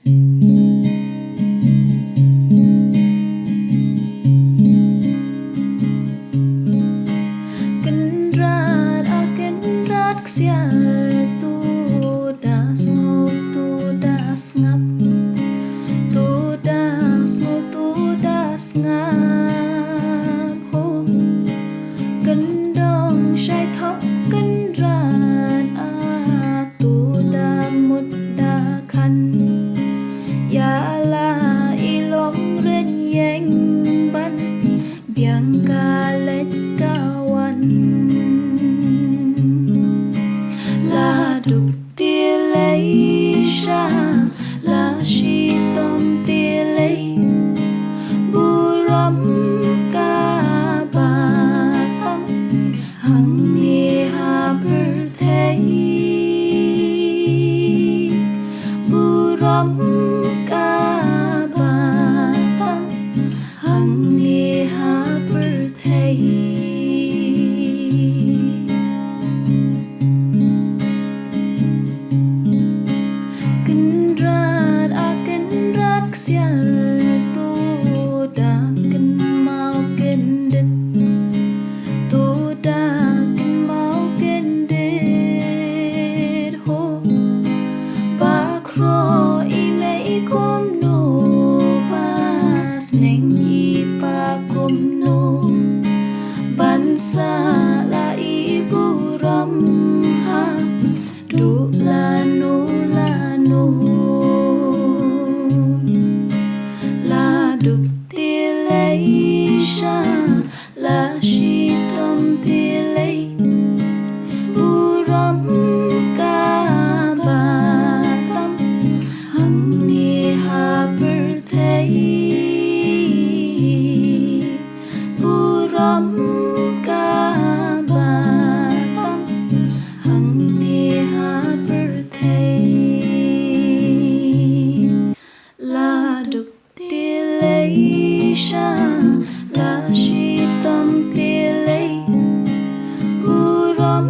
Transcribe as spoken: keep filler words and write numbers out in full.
Kynrad, a Kynrad ksiar, to da sngewthuh, to da sngap, to da sngewthuh, to da sngap ho. Kyndong shai thok Kynrad, a to da mut da khan. Ïa la i long rynïeng ban biang ka leit ka wan. La duk tilei sha, la shitom tilei, burom kaba tam hangne ha pyrthei. Burom kaba tam hangne ha pyrthei. Kynrad, a Kynrad ksiar, to da kynmaw kyndit, to da kynmaw kyndit ho. Ba khroh i mei kumno, ba sneng i pa kumno, ban sah la i burom ha duh lano lano. La duk tilei sha, la shitom tilei, burom kaba tam hangne ha pyrthei. Burom kaba tam hangne ha pyrthei. La duk tilei sha, la shitom tilei, burom